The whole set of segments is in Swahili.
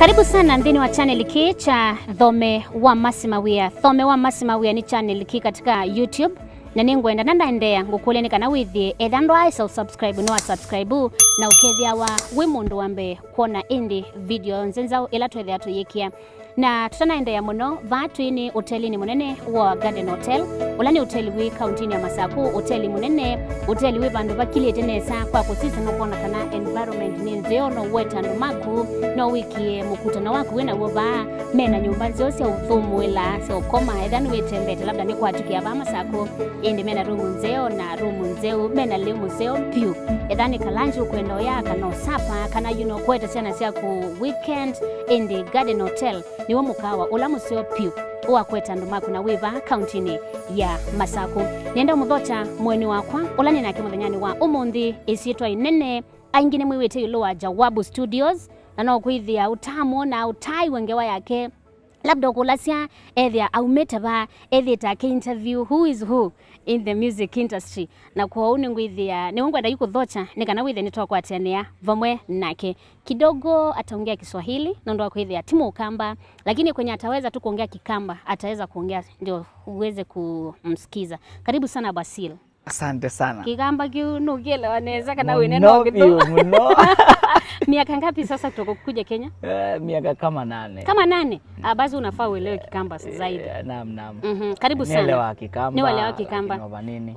Karibu sana ndini wa channel ki cha Thome wa Masimawia. Thome wa Masimawia ni channel ki katika YouTube. Na ningwenda nandaendea ngukule ni kana withie ethando aisa subscribe no subscribe na ukethia wa wimundu wambe kuona indi video nzenzao ila twethia tuyikia. Na tutanaendea muno vatu ini hoteli ni munene wa Garden Hotel. Ula ni hoteli wi kaunti ya Masaku, hoteli munene, hoteli wi bandu bakili tenesa kwa kusisi no kuona kana environment ni nzeo no weta no maku no wiki mukutano waku wena woba mena nyumba nzeo sia uthumu ila sia ukoma ethani witembete labda ni kwatukia ba Masaku indi mena rumu nzeo na rumu nzeo mena limu nzeo piu ethani kalanju kwenda yaka no sapa kana you know kweta sana sia ku weekend in the Garden Hotel ni wa mukawa ula museo piu uwa kweta ndumaku na wiva kauntini ya Masaku. Nienda muthocha mweni wakwa ula nina kimuthenyani wa umuthi isiitwa inene aingine mwiwite yulo wa Jawabu Studios na no kwithia utamu na utai wengewa yake labda kulasia ethia aumete ba ethia take interview who is who in the music industry na kwa uni ngwithia ni ngwenda yukuthocha ni kana withe ni twakwatania vamwe nake kidogo ataongea Kiswahili na ndo kwithia timu Ukamba, lakini kwenye ataweza tu kuongea Kikamba ataweza kuongea ndio uweze kumsikiza. Karibu sana Basil. Asante sana. Kikamba kiu nukielewa neza kana weneno kitu. Miaka ngapi sasa kutoka kuja Kenya? Miaka kama 8. Kama 8? Basi unafaa uelewe Kikamba zaidi. Naam, naam. Karibu sana. Nielewa Kikamba. Nielewa Kikamba.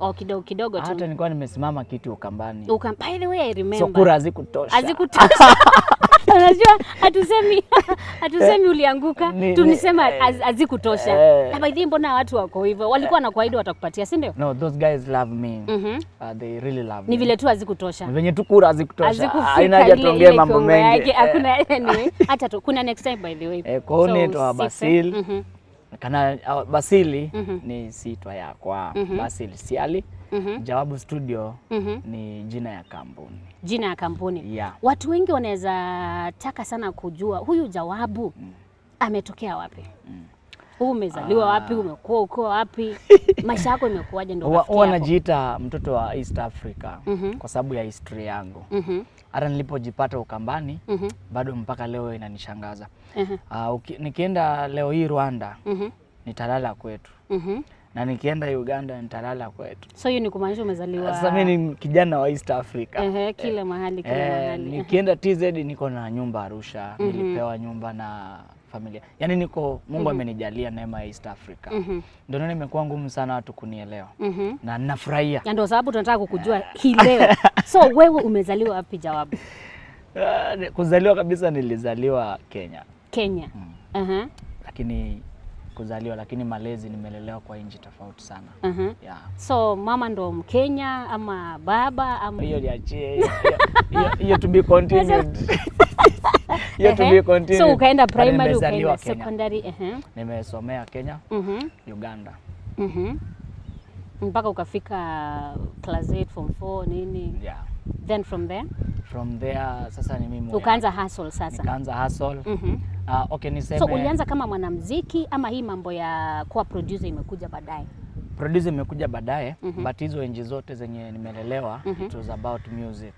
Oh, kidogo kidogo tu. Hata nilikuwa nimesimama kiti Ukambani. By the way, I remember. So kura hazikutosha. Hazikutosha. Unajua hatusemi ulianguka, tunisema hazikutosha. Na by the way, mbona watu wako hivyo? Walikuwa na kuahidi watakupatia, si ndio? No, those guys love me. They really love me. Ni vile tu hazikutosha. Venye tu kura hazikutosha. Haina haja tuongee mambo mengi. Hakuna anyway. Acha tu kuna next time by the way. Kwa hiyo ni Basil. Kana Basili ni sitwa yakwa. Basil Siali. Jawabu Studio ni jina ya kampuni. Jina ya kampuni. Yeah. Watu wengi wanaweza taka sana kujua huyu Jawabu ametokea wapi? Umezaliwa wapi? Umekuwa uko wapi? Maisha yako imekuwaje ndio ukafikia hapo? Najiita mtoto wa East Africa kwa sababu ya history yangu. Hata nilipojipata Ukambani bado mpaka leo inanishangaza. Nikienda leo hii Rwanda nitalala kwetu. Na nikienda Uganda nitalala kwetu. So hiyo ni kumaanisha umezaliwa. Sasa mimi ni kijana wa East Africa. Kila mahali, kila mahali. Nikienda TZ niko na nyumba Arusha, nilipewa nyumba na familia. Yaani niko Mungu amenijalia neema ya East Africa. Ndio naona imekuwa ngumu sana watu kunielewa. Na ninafurahia. Na ndio sababu tunataka kukujua hii leo. So wewe umezaliwa wapi Jawabu? Kuzaliwa kabisa nilizaliwa Kenya. Kenya. Lakini kuzaliwa lakini malezi nimelelewa kwa nchi tofauti sana. Yeah. So mama ndo Mkenya ama baba ama hiyo niachie hiyo to be continued. Hiyo to be continued. So ukaenda primary ukaenda secondary. Nimesomea Kenya, Uganda. Mpaka ukafika class 8 form 4 nini? Yeah. Then from there? From there sasa ni mimi. Ukaanza hustle sasa. Nikaanza hustle. Okay, niseme. So ulianza kama mwanamuziki ama hii mambo ya kuwa producer imekuja baadaye? Producer imekuja baadaye, but hizo enzi zote zenye nimelelewa it was about music.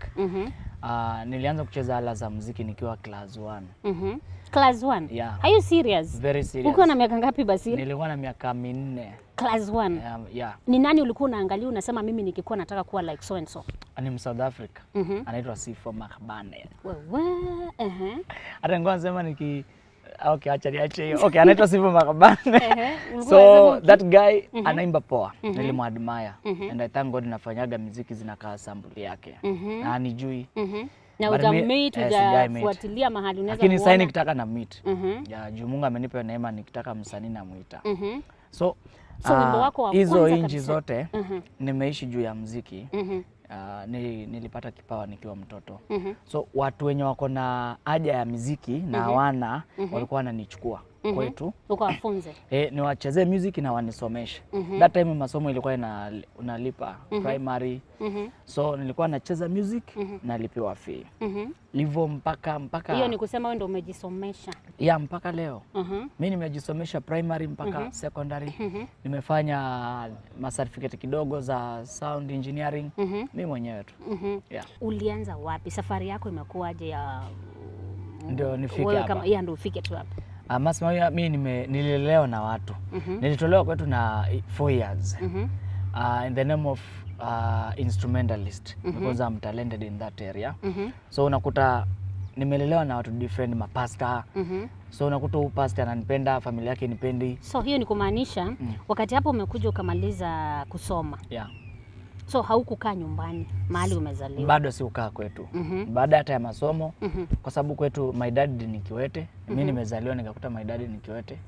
Nilianza kucheza ala za muziki nikiwa class 1. Class 1? Yeah. Are you serious? Very serious. Ulikuwa na miaka ngapi basi? Nilikuwa na miaka 4. Class 1. Yeah. Ni nani ulikuwa unaangalia unasema mimi nikikuwa nataka kuwa like so and so? Ni South Africa. Anaitwa Sifo Makbane. Wewe, Hata ngoja nasema niki okay, acha niache hiyo. Okay, anaitwa Sifo Makbane. So that guy anaimba poa. Nilimuadmire. And I thank God nafanyaga muziki zinakaa sampuli yake. Na anijui. Na utammeet, hujafuatilia mahali unaweza kuona. Lakini sasa nikitaka na meet. Ya juu Mungu amenipa neema nikitaka msanii namuita. So wimbo wako wa hizo kwanza inji zote nimeishi juu ya muziki. Nilipata kipawa nikiwa mtoto. So watu wenye wako na haja ya muziki na hawana walikuwa wananichukua kwetu. Ukawafunze. Niwachezee music na wanisomeshe. That time masomo ilikuwa unalipa primary. So nilikuwa nacheza music nalipiwa fee. Hivyo mpaka hiyo ni kusema wewe ndio umejisomesha. Yeah, mpaka leo. Mimi nimejisomesha primary mpaka secondary. Nimefanya ma certificate kidogo za sound engineering. Mimi mwenyewe tu. Yeah. Ulianza wapi? Safari yako imekuwaje ya Ndio nifike wewe hapa. Kama yeah, ndio ufike tu hapa. Mercy Mawia, mimi nililelewa na watu. Nilitolewa kwetu na 4 years. In the name of instrumentalist because I'm talented in that area. So unakuta nimelelewa na watu different, mapasta. So unakuta huyu pastor ananipenda, familia yake nipendi. So hiyo ni kumaanisha wakati hapo umekuja ukamaliza kusoma. Yeah. So haukukaa nyumbani mahali umezaliwa. Bado si ukaa kwetu. Baada hata ya masomo, kwa sababu kwetu my dad ni kiwete. Mimi nimezaliwa nikakuta my dad ni kiwete.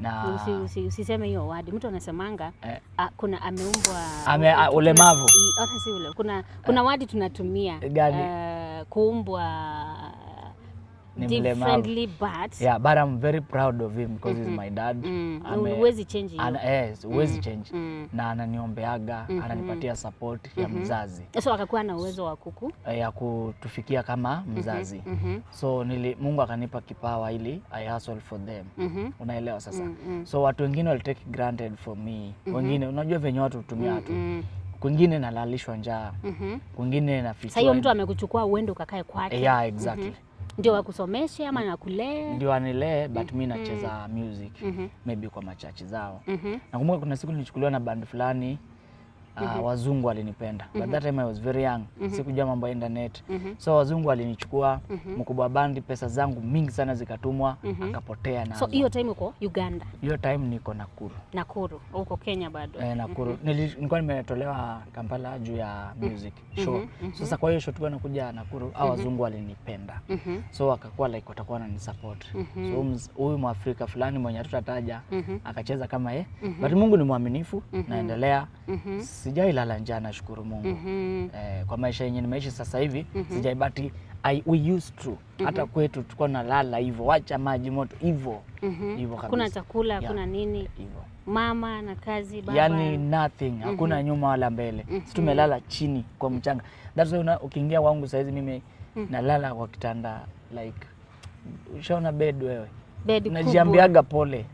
Na Usiseme hiyo word. Mtu anasemanga kuna ameumbwa ulemavu. Hata si ule. Kuna word tunatumia Gani? Kuumbwa Ni mlemavu. differently but Yeah, but I'm very proud of him because he's my dad. Huwezi change hiyo. Yes, huwezi change. Na ananiombeaga, ananipatia support ya mzazi. So akakuwa na uwezo wa kuku Ya kutufikia kama mzazi. So Mungu akanipa kipawa ili I hustle for them. Unaelewa sasa? So watu wengine wali take granted for me. Wengine unajua venye watu hutumia watu. Kwingine nalalishwa njaa. Kwingine nafichwa. Sasa hiyo mtu amekuchukua uende ukakae kwake. Yeah, exactly. Ndio wakusomeshe ama nakulee? Ndio anilee, but mi nacheza music maybe kwa machachi zao. Nakumbuka kuna siku nilichukuliwa na band fulani, wazungu walinipenda. But that time I was very young. Sikujua mambo ya internet. So wazungu walinichukua, mkubwa wa bandi pesa zangu mingi sana zikatumwa, akapotea nazo. So hiyo time uko Uganda? Hiyo time niko Nakuru. Nakuru, uko Kenya bado? Nakuru. Nilikuwa nimetolewa Kampala juu ya music show. Sasa kwa hiyo show tulikuwa nakuja Nakuru, hao wazungu walinipenda. So wakakuwa like watakuwa wananisupport. So huyu Mwafrika fulani mwenye hatutataja akacheza kama yeye. But Mungu ni mwaminifu, naendelea. Sijai lala njaa, nashukuru Mungu. Kwa maisha yenye nimeishi sasa hivi sijai, but we used to. Hata kwetu tulikuwa nalala hivyo, wacha maji moto hivyo. Hivyo kabisa. Kuna chakula, kuna nini? Hivyo. Mama na kazi, baba. Yani nothing, hakuna nyuma wala mbele. Sisi tumelala chini kwa mchanga. That's why ukiingia wangu saizi mimi nalala kwa kitanda like ushaona bed wewe. Bed kubwa. Najiambiaga pole.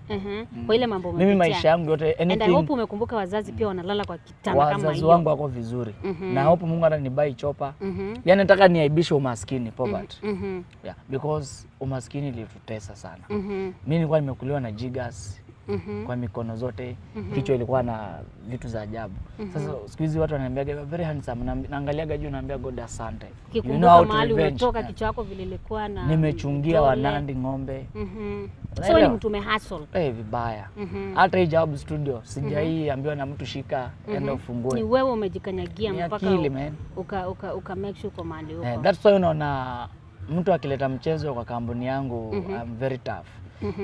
Kwa ile mambo umepitia. Mimi maisha yangu yote anything. And I hope umekumbuka wazazi pia wanalala kwa kitanda kama hiyo. Wazazi wangu wako vizuri. Na hope Mungu atanibai chopa. Yaani nataka niaibishe umaskini, poverty. Yeah, because umaskini ilitutesa sana. Mimi nilikuwa nimekuliwa na jigas. Kwa mikono zote, kichwa ilikuwa na vitu za ajabu. Sasa siku hizi watu wananiambiaga very handsome, naangaliaga juu naambia God asante. You know mahali umetoka, kichwa yako vile ilikuwa na nimechungia Wanandi ng'ombe. So ni mtu umehustle. Vibaya. Hata hii job studio sijai ambiwa na mtu shika enda ufungue. Ni wewe umejikanyagia mpaka uka make sure uko mahali huko. That's why unaona mtu akileta mchezo kwa kampuni yangu, I'm very tough.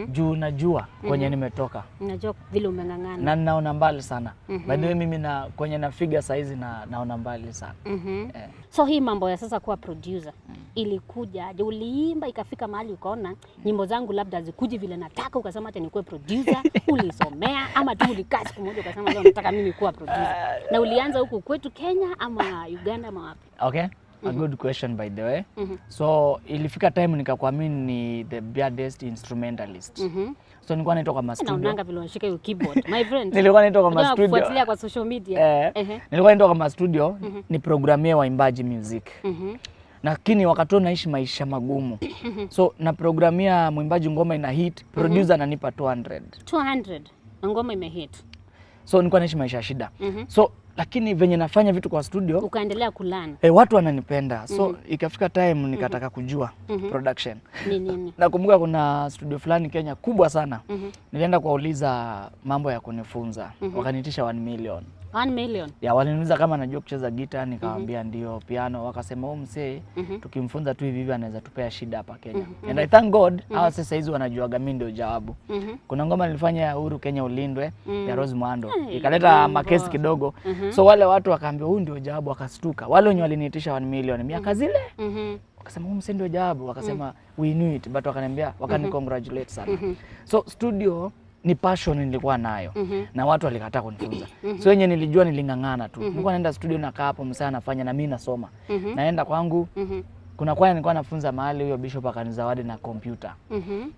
Juu najua kwenye nimetoka. Najua vile umeng'ang'ana. Na naona mbali sana. By the way mimi na kwenye nafiga saizi na naona mbali sana. So hii mambo ya sasa kuwa producer ilikuja aje? Uliimba ikafika mahali ukaona nyimbo zangu labda zikuji vile nataka, ukasema acha nikuwe producer? Ulisomea ama tu ulikaa siku moja ukasema leo nataka mimi kuwa producer? Na ulianza huku kwetu Kenya ama Uganda ama wapi? Okay. A good question by the way. So ilifika time nikakuwa mimi ni the baddest instrumentalist. So nilikuwa naitwa kwa studio. Naonanga vile unashika hiyo keyboard, my friend. Nilikuwa naitwa kwa studio. Kufuatilia kwa social media. Nilikuwa naitwa kwa studio ni programmie waimbaji music. Lakini wakati naishi maisha magumu. So na programmia mwimbaji ngoma ina hit, producer ananipa 200. 200 na ngoma imehit. So nilikuwa naishi maisha ya shida. So lakini venye nafanya vitu kwa studio ukaendelea kulana. Watu wananipenda. So ikafika time nikataka kujua production. Nini? Nakumbuka kuna studio fulani Kenya kubwa sana. Nilienda kuwauliza mambo ya kunifunza. Wakaniitisha 1 million. 1 million. Ya, waliniuliza kama najua kucheza gita, nikamwambia ndio, piano. Wakasema huyu msee tukimfunza tu hivi hivi anaweza tupea shida hapa Kenya. And I thank God hawa sasa hizi wanajuaga mimi ndio jawabu. Kuna ngoma nilifanya ya Uhuru Kenya Ulindwe ya Rose Muhando. Ikaleta makesi kidogo. So wale watu wakaambia huyu ndio jawabu, wakastuka. Wale wenye waliniitisha 1 million miaka zile. Wakasema huyu msee ndio jawabu, wakasema we knew it, but wakaniambia, wakani congratulate sana. So studio ni passion nilikuwa nayo. Na watu walikataa kunifunza. So yenye nilijua niling'ang'ana tu. Nilikuwa naenda studio na kaa hapo msee anafanya na mimi nasoma. Naenda kwangu Kuna kwaya nilikuwa nafunza mahali, huyo bishop akanizawadi na kompyuta.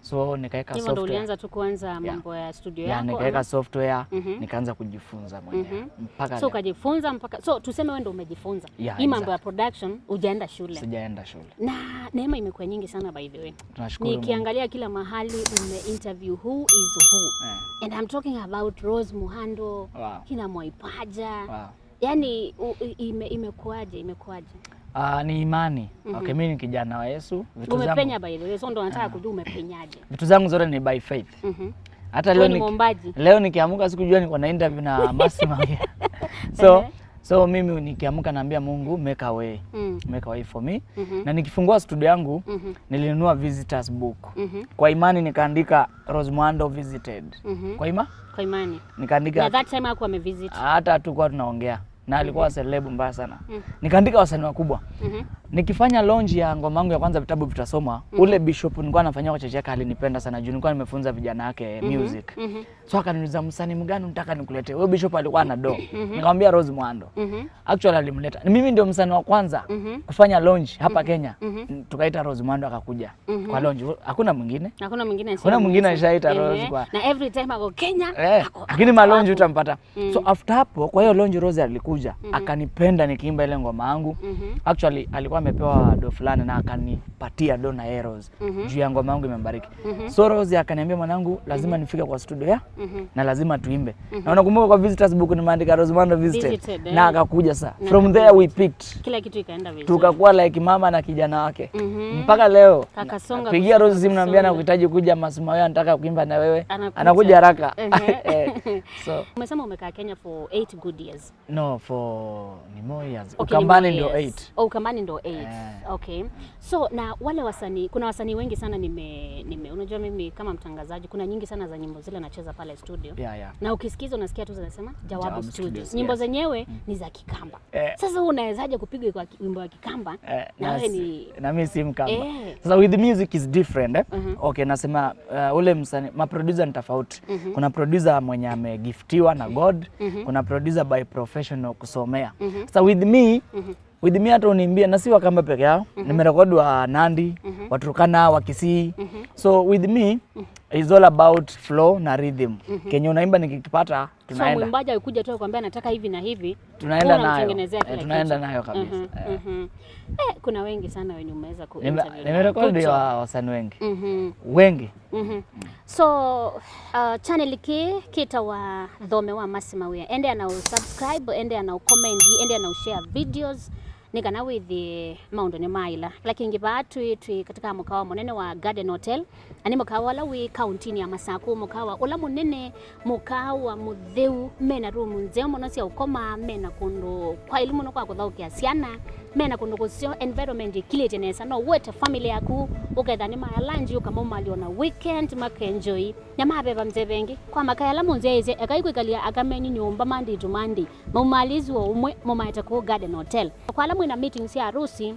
So nikaweka Hivyo ndo software. ulianza tu kuanza mambo ya studio yako. Nikaweka software, nikaanza kujifunza mwenyewe mpaka So ukajifunza mpaka, so tuseme wewe ndo umejifunza. Hii mambo ya production hujaenda shule. Sijaenda shule. Na neema imekuwa nyingi sana by the way. Tunashukuru Mungu. Nikiangalia kila mahali ume interview who is who. And I'm talking about Rose Muhando, kina Mwaipaja. Yaani imekuaje, imekuaje? Ni imani. Okay, mimi ni kijana wa Yesu. Vitu Umepenya by the way, so ndo nataka kujua umepenyaje. Vitu zangu zote ni by faith. Hata leo ni mwombaji. Leo nikiamka sikujua niko na interview na Mercy Mawia. So mimi nikiamka naambia Mungu make a way. Make a way for me. Na nikifungua studio yangu nilinunua visitors book. Kwa imani nikaandika Rose Muhando visited. Kwa ima? Kwa imani. Nikaandika. Na that time hakuwa amevisit. Hata hatukuwa tunaongea. Na alikuwa celeb mbaya sana. Nikaandika wasanii wakubwa. Nikifanya launch ya ngoma yangu ya kwanza vitabu vitasoma, ule bishop nilikuwa nafanyia kwa church yake alinipenda sana juu nilikuwa nimefunza vijana wake music. So akaniuliza msanii mgani unataka nikuletee? Huyo bishop alikuwa na do. Nikamwambia Rose Muhando. Actually alimleta. Mimi ndio msanii wa kwanza kufanya launch hapa Kenya. Tukaita Rose Muhando akakuja kwa launch. Hakuna mwingine. Hakuna mwingine. Hakuna mwingine ashaita Rose kwa. Na every time ako Kenya. Lakini ma launch utampata. So after hapo kwa hiyo launch Rose alikuja akanipenda nikiimba ile ngoma yangu. Actually alikuwa amepewa do fulani na akanipatia do na Rose juu ya ngoma yangu imembariki. So Rose akaniambia mwanangu lazima nifike kwa studio ya na lazima tuimbe. Na unakumbuka kwa visitors book nimeandika Rose Muhando visited. Na akakuja sasa. From there we picked. Kila kitu ikaenda vizuri. Tukakuwa like mama na kijana wake. Mpaka leo pigia Rose simu naambia nakuhitaji kuja Mercy Mawia nataka kuimba na wewe. Anakuja haraka. So umesema umekaa Kenya for 8 good years. No, for ni more years. Okay, Ukambani ndio 8. Oh, Ukambani ndio 8. Okay. So na wale wasanii, kuna wasanii wengi sana nime unajua mimi kama mtangazaji kuna nyingi sana za nyimbo zile nacheza pale studio. Na ukisikiza unasikia tu zinasema Jawabu Studios. Nyimbo zenyewe ni za Kikamba. Sasa unawezaje kupiga kwa wimbo wa Kikamba? Na wewe ni na mimi si Mkamba. Sasa with the music is different eh? Okay, nasema ule msanii ma producer ni tofauti. Kuna producer mwenye amegiftiwa na God, kuna producer by professional kusomea. Sasa with me with me hata uniimbia na si Wakamba peke yao. Nimerekodi wa Nandi, wa Turkana, wa Kisii. So with me is all about flow na rhythm. Kenye unaimba nikikipata tunaenda. So mwimbaji alikuja tu akwambia nataka hivi na hivi, tunaenda nayo. Tunaenda nayo kabisa. Kuna wengi sana wenye umeweza ku interview. Nimerekodi wa wasanii wengi. Wengi. So channel kita wa Thome wa Mercy Mawia. Ende na subscribe, ende na comment, ende na share videos. Nikana with the maundu ni maila lakini ngiba twi katika mukawa munene wa Garden Hotel ani mukawa la wi county ya Masaku mukawa ula munene mukawa mutheu mena room nzeo muno cia ukoma mena kundu kwa elimu no kwa kuthaukia ciana mena kundu kusio environment kilete nesa no wete family yaku uketha ni maya lunch ukamaumalio na weekend maka enjoy na mabeba mzebengi kwa makaya la munze eze akaikuikalia akamenyu nyumba mandi to mandi maumalizwa umwe mumaeta ku Garden Hotel kwa la mwina meetings ya harusi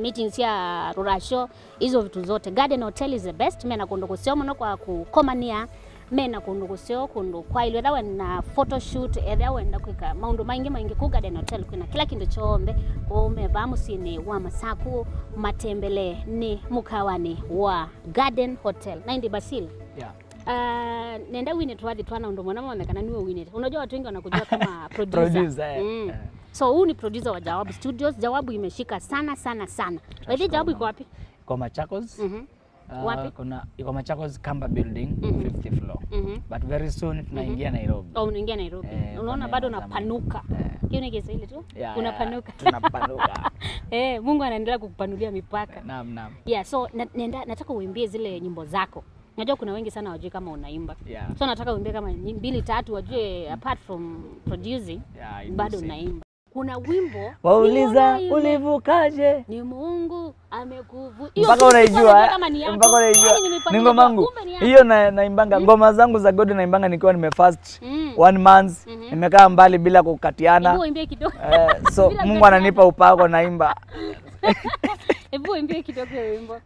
meetings ya rurasho hizo vitu zote Garden Hotel is the best mena kundu kusio muno kwa kukomania mena kundu kusio kundu kwa ilwe dawe na photoshoot etha wenda kwika maundu maingi maingi ku Garden Hotel kwina kila kindu chombe kume bamusini wa Masaku matembele ni mukawani wa Garden Hotel na ndi Basil. Nenda wine tuwathi twana ndo mwana mwana niwe wine. Unajua watu wengi wanakujua kama producer. So huu ni producer wa Jawabu Studios. Jawabu imeshika sana sana sana. By Jawabu iko wapi? Iko Machakos. Wapi? Kuna iko Machakos Kamba building 5th floor. But very soon tunaingia Nairobi. Oh, unaingia Nairobi. Unaona bado unapanuka. Hiyo ni Kiswahili tu? Unapanuka. Tunapanuka. Mungu anaendelea kukupanulia mipaka. Naam, naam. Yeah, so nataka uimbie zile nyimbo zako. Najua kuna wengi sana wajui kama unaimba. So nataka uimbie kama 2 3 wajue apart from producing bado unaimba. Kuna wimbo wauliza ulivukaje? Ni Mungu Amekuvu. Mpaka unaijua, mpaka unaijua. Ni ngoma yangu. Hiyo naimbanga ngoma zangu za God naimbanga nikiwa nimefast 1 month, nimekaa mbali bila kukatiana. Hebu imbie kidogo. So Mungu ananipa upako naimba. Hebu imbie kidogo wimbo.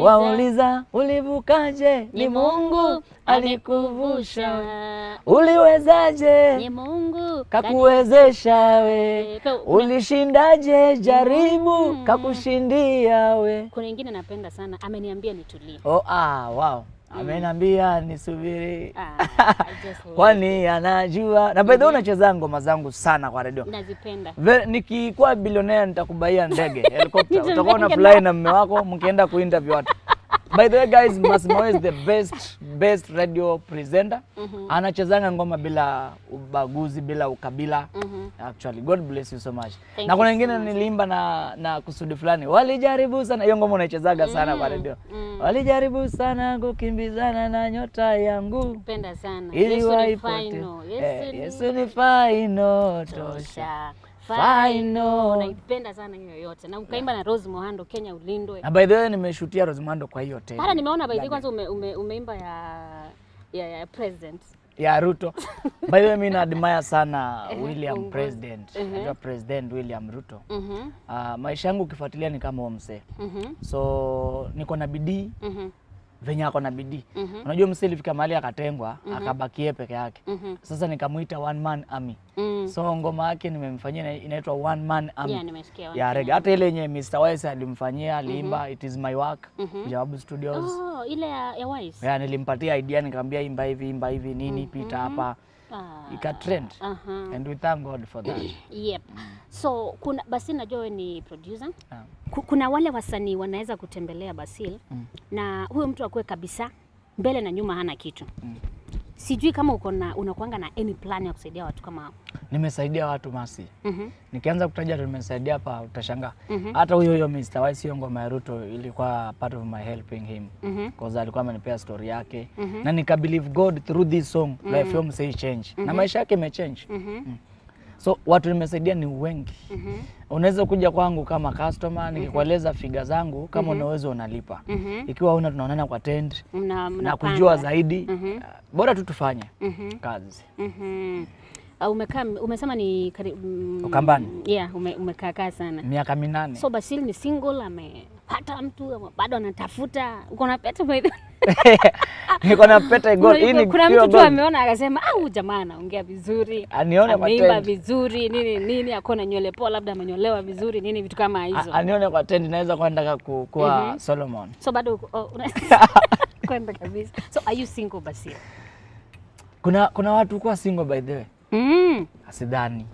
Wauliza ulivukaje? Ni Mungu alikuvusha. Uliwezaje? Ni Mungu kakuwezesha we. Ulishindaje jaribu kakushindia we. Kuna ingine napenda sana, ameniambia nitulie. Oh, wow. Ameniambia nisubiri. Kwani anajua. Na by the way unacheza ngoma zangu sana kwa radio. Nazipenda. Nikikuwa bilionea nitakubaia ndege, helicopter. Utakuwa una fly na mume wako mkienda kuinterview watu. By the way guys, Mercy Mawe is the best radio presenter. Anachezanga ngoma bila ubaguzi, bila ukabila. Actually, God bless you so much. Na kuna wengine niliimba na kusudi fulani. Walijaribu sana, hiyo ngoma unaichezaga sana kwa radio. Walijaribu sana kukimbizana na nyota yangu. Penda sana. Ili Yesu ni final. final. Yesu ni final tosha. Final. Naipenda sana hiyo yote. Na ukaimba na Rose Muhando, Kenya Ulindwe. Na by the way nimeshutia Rose Muhando kwa hiyo tena. Hata nimeona by the way kwanza umeimba ya president. Ya Ruto. By the way mimi na admire sana William President. Najua President William Ruto. Maisha yangu ukifuatilia ni kama msee. So niko na bidii. Venye ako na bidii. Unajua msee ilifika mahali akatengwa, akabakie peke yake. Sasa nikamuita one man army. So ngoma yake nimemfanyia inaitwa One Man Army. Yeah, nimesikia. Ya reggae. Hata ile yenye Mr. Wise alimfanyia, aliimba It Is My Work, Jawabu Studios. Oh, ile ya Wise. Yeah, nilimpatia idea nikamwambia imba hivi nini pita hapa. Ika trend. And we thank God for that. Yep. So kuna Basil, najua wewe ni producer. Kuna wale wasanii wanaweza kutembelea Basil na huyo mtu akue kabisa mbele na nyuma hana kitu. Sijui kama uko na unakuanga na any plan ya kusaidia watu kama hao. Nimesaidia watu Mercy. Nikianza kutaja nimesaidia hapa utashangaa. Hata huyo Mr. Wise, hiyo ngoma ya Ruto ilikuwa part of my helping him. Because alikuwa amenipea story yake. Na nika believe God through this song life yom say change. Na maisha yake imechange. So watu nimesaidia ni wengi. Unaweza kuja kwangu kama customer nikikueleza figa zangu kama unaweza unalipa. Ikiwa una tunaonana kwa tent na kujua zaidi. Bora tu tufanye kazi. Umekaa umesema ni Ukambani. Yeah, umekaa sana. Miaka 8. So Basil ni single, amepata mtu bado anatafuta. Uko na pete by the Niko na pete gold. Hii ni kuna mtu tu ameona akasema au jamaa anaongea vizuri. Anione kwa tent. Ameimba vizuri nini nini, akona nywele poa, labda amenyolewa vizuri nini, vitu kama hizo. Anione kwa tent, naweza kwenda kwa Solomon. So bado kwenda kabisa. So are you single Basil? Kuna watu kwa single by the way. Asidhani.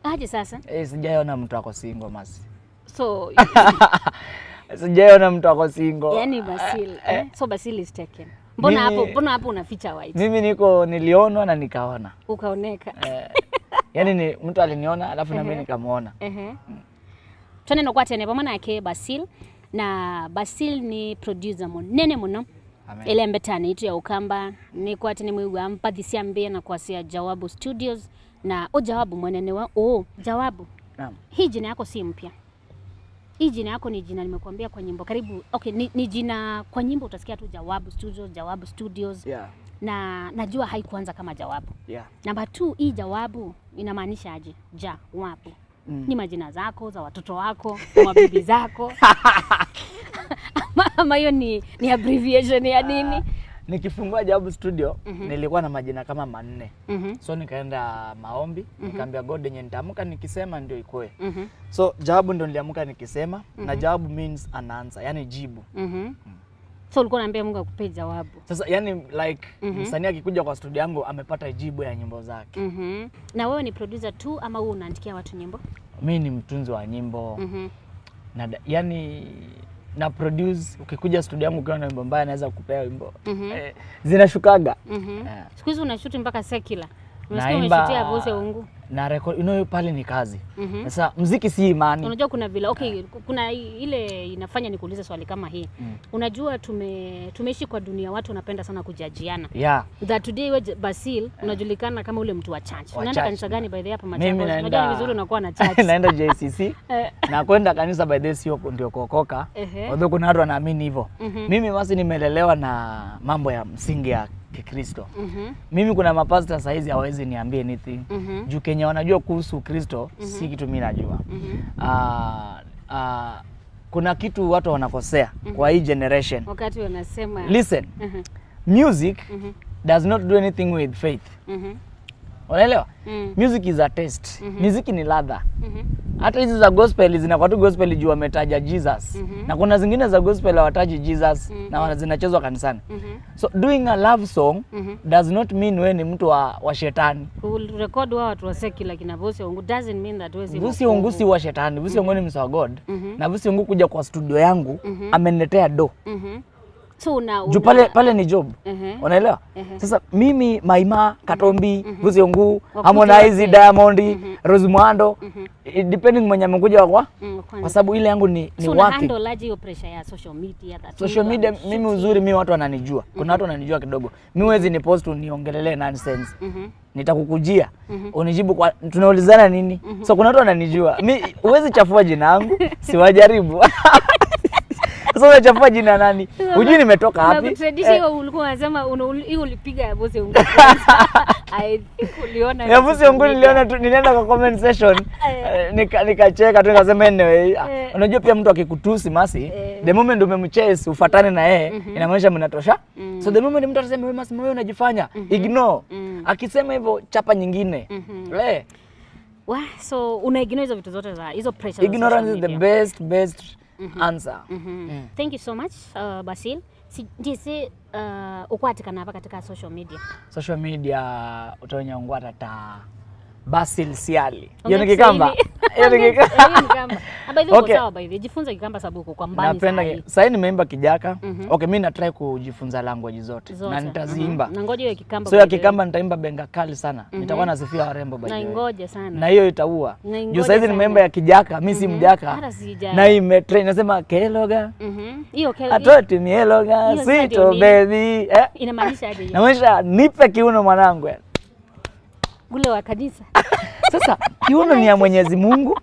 Aje sasa? Sijaiona mtu ako single Mercy. So sijaiona mtu ako single. Yani Basil, So Basil is taken. Mbona hapo unaficha white? Mimi nilionwa na nikaona. Ukaoneka. Yani ni mtu aliniona alafu na mimi nikamuona. Twende kwa tene pamoja yake Basil, na Basil ni producer munene muno. Ile mbetani itu ya Ukamba ni kwa tene mwiwa mpathisia mbia na kuasia Jawabu Studios na Jawabu mwenene wa Jawabu. Naam. Hii jina yako si mpya. Hii jina yako ni jina nimekuambia kwa nyimbo karibu. Okay, ni jina kwa nyimbo utasikia tu Jawabu Studios, Jawabu Studios. Yeah. Na najua haikuanza kama Jawabu. Yeah. Namba 2, hii Jawabu inamaanisha aje? Jawabu. Ni majina zako, za watoto wako, mabibi zako. Ama hiyo ni abbreviation ya nini? Nikifungua Jawabu Studio nilikuwa na majina kama 4. So nikaenda maombi, nikaambia God yenye nitaamka nikisema ndio ikoe. So Jawabu ndio niliamka nikisema, na Jawabu means an answer, yani jibu. So ulikuwa unaambia Mungu akupe jawabu. Sasa yani like msanii akikuja kwa studio yangu amepata jibu ya nyimbo zake. Na wewe ni producer tu ama wewe unaandikia watu nyimbo? Mimi ni mtunzi wa nyimbo. Na yani na produce. Ukikuja studio yangu ukiona wimbo mbaya naweza kukupea wimbo. Zinashukaga. Siku hizi unashoot mpaka secular. Unasikia umeshutia Vose Ungu. Na record, you know, pale ni kazi. Sasa muziki si imani. Unajua kuna vile okay, kuna ile inafanya nikuulize swali kama hii. Unajua tumeishi kwa dunia watu wanapenda sana kujajiana. Yeah. That today we Basil unajulikana kama ule mtu wa church. Unaenda kanisa gani by the way hapa Machakos? Unajua ni vizuri unakuwa na church. Naenda JCC. Na kwenda kanisa by the way sio ndio kuokoka. Although kuna watu wanaamini hivyo. Mimi basi nimelelewa na mambo ya msingi ya Kikristo. Mimi kuna mapasta saa hizi hawawezi niambie anything. Juu Kenya wanajua kuhusu Kristo si kitu mimi najua. Kuna kitu watu wanakosea kwa hii generation. Wakati wanasema listen. Music does not do anything with faith. Unaelewa? Music is a taste. Music ni ladha. Hata hizi za gospel zinakuwa tu gospel juu wametaja Jesus. Na kuna zingine za gospel hawataji Jesus na zinachezwa kanisani. So doing a love song does not mean wewe ni mtu wa shetani. Kurekodi wao watu wa secular kina Vusi Ongu doesn't mean that wewe si Vusi Ongu si wa shetani. Vusi Ongu ni msa wa God. Na Vusi Ongu kuja kwa studio yangu ameniletea do. So juu pale ni job. Unaelewa? Sasa mimi Maima, Katombi, Vusi Ongu, Harmonize, Diamond, Rose Muhando, depending mwenye amekuja kwa kwa sababu ile yangu ni so working. Handle aje hiyo pressure ya social media that social media mimi uzuri mimi watu wananijua. Kuna watu wananijua kidogo. Mimi huwezi ni post uniongelele nonsense. Nitakukujia. Unijibu kwa tunaulizana nini? So kuna watu wananijua. Mimi huwezi chafua jina langu, siwajaribu. Sasa unachafua jina nani? Hujui nimetoka wapi? Na hiyo ulikuwa unasema hiyo ulipiga ya Vusi Ongu. I think uliona. Ya Vusi Ongu niliona tu, nilienda kwa comment section nikacheka tu nikasema anyway. Unajua pia mtu akikutusi Masi, the moment umemchase ufatane na yeye inamaanisha mnatosha. So the moment mtu atasema wewe Masi wewe unajifanya, ignore. Akisema hivyo chapa nyingine. So una ignore hizo vitu zote za hizo pressure. Ignorance is the best answer. Thank you so much Basil. Ndisi ukwatikana hapa katika social media. Social media utaonya ngwata ta Basil Siali. Hiyo ni Kikamba. Hiyo ni Kikamba. By the way sawa by the way. Jifunze Kikamba sababu uko kwa mbali. Napenda. Sasa nimeimba Kijaka. Okay, mimi na try kujifunza language zote na nitaziimba. Na ngoja hiyo Kikamba. So ya Kikamba nitaimba benga kali sana. Nitakuwa nasifia warembo by the way. Na ngoja sana. Na hiyo itaua. Juu sasa hizi nimeimba ya Kijaka, mimi si Mjaka. Na imetrain nasema keloga. Hiyo keloga. Atoti mieloga, sweet baby. Inamaanisha aje hiyo? Inamaanisha nipe kiuno mwanangu. Ule wa kanisa. Sasa kiuno ni ya Mwenyezi Mungu.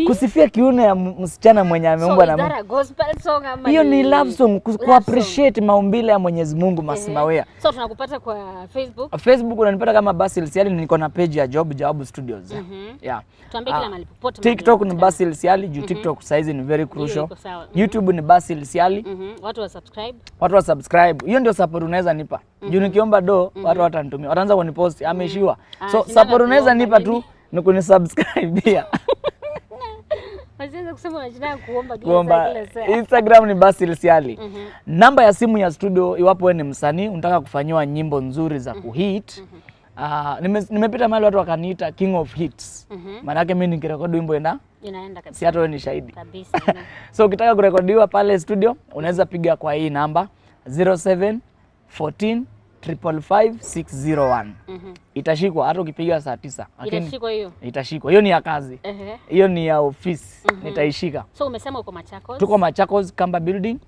Kusifia kiuno ya msichana mwenye ameumbwa na Mungu. So gospel song ama hiyo ni love song, ku appreciate maumbile ya Mwenyezi Mungu Masimawea. So tunakupata kwa Facebook. Facebook unanipata kama Basil Siali, niko na page ya Job Jawabu Studios. Yeah. Tuambie kila mahali popote. TikTok ni Basil Siali, juu TikTok size ni very crucial. YouTube ni Basil Siali. Watu wa subscribe. Watu wa subscribe. Hiyo ndio support unaweza nipa. Juu nikiomba do watu watanitumia. Wataanza kunipost ameishiwa. So support unaweza nipa tu ni kunisubscribe pia. Wasianze kusema unashinda kuomba kila saa. Instagram ni Basil Siali. Namba ya simu ya studio iwapo wewe ni msanii unataka kufanyiwa nyimbo nzuri za kuhit. Nimepita mahali watu wakaniita King of Hits. Maana yake mimi nikirekodi wimbo inaenda kabisa. Si hata wewe ni shahidi. Kabisa. So ukitaka kurekodiwa pale studio unaweza piga kwa hii namba 07 14 555 601. Itashikwa hata ukipiga saa 9. Itashikwa hiyo. Itashikwa. Hiyo ni ya kazi. Hiyo ni ya ofisi. Nitaishika. So umesema uko Machakos? Tuko Machakos Kamba Building.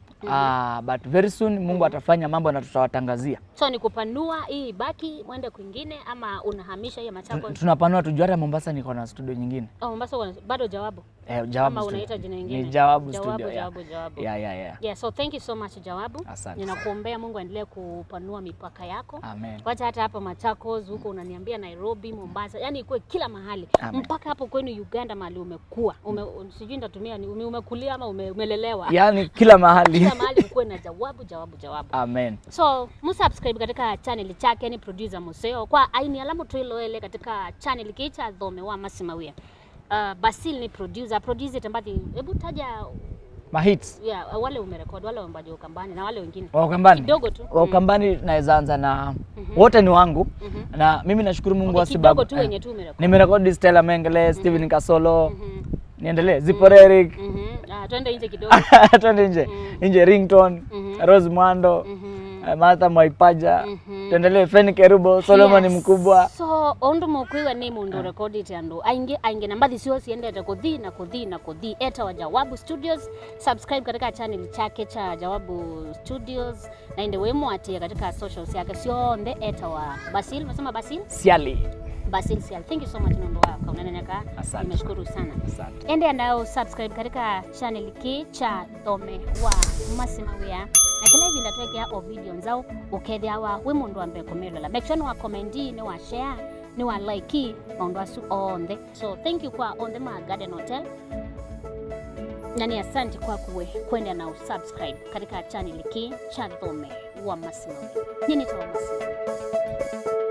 But very soon Mungu atafanya mambo na tutawatangazia. So ni kupanua hii baki mwende kwingine ama unahamisha hiyo Machakos? Tunapanua tujue hata Mombasa niko na studio nyingine. Oh, Mombasa bado Jawabu. Jawabu. Ama unaita jina lingine? Ni Jawabu studio. Jawabu, Jawabu. Yeah. Yeah, so thank you so much Jawabu. Ninakuombea Mungu aendelee kupanua mipaka yako. Amen. Wacha hata hapa Machakos huko unaniambia Nairobi, Mombasa, yani ikuwe kila mahali. Amen. Mpaka hapo kwenu Uganda mahali umekuwa. Sijui nitatumia ni umekulia ama umelelewa. Yani kila mahali. Kila mahali ukuwe na Jawabu, Jawabu, Jawabu. Amen. So, msubscribe katika channel chake ni producer Museo kwa aini alamu tuiloele katika channel kicha Dhome wa Masimawia. Basil ni producer tambathi, hebu taja mahits. Yeah, wale umerekodi, wale waimbaji wa Ukambani na wale wengine. Wa Ukambani. Kidogo tu. Wa Ukambani naweza anza na wote ni wangu. Na mimi nashukuru Mungu kwa sababu kidogo tu wenye tu umerekodi. Nimerekodi Stella Mengele, Steven Kasolo. Niendelee, Zipporah Eric. Twende nje kidogo. Twende nje. Nje Ringtone, Rose Muhando. Martha Mwaipaja, tuendelee Feni Kerubo, Solomon Mkubwa. So ondu mukwiwa ni mundu recordite andu aingi aingi na mbathi cio ciendete kuthi na kuthi na kuthi eta wa Jawabu Studios. Subscribe katika channel chake cha Jawabu Studios na inde wemwatie katika socials yake cionthe eta wa Basil, unasema Basil? Siali. Basil Siali. Thank you so much nondo wako unaneneka. Asante. Nimeshukuru sana. Asante. Ende andao subscribe katika channel ki cha Thome wa Masimawia na kila ivinda twekea o video nzao ukethiawa wi mundu wa mbere kumilola. Make sure ni wa comment, ni wa share, ni wa like maundu asu onthe. So thank you kwa onthe ma Garden Hotel na ni asante kwa kuwe kwenda na usubscribe katika channel ki cha Thome wa Masimawia. Nyini ta wa Masimawia.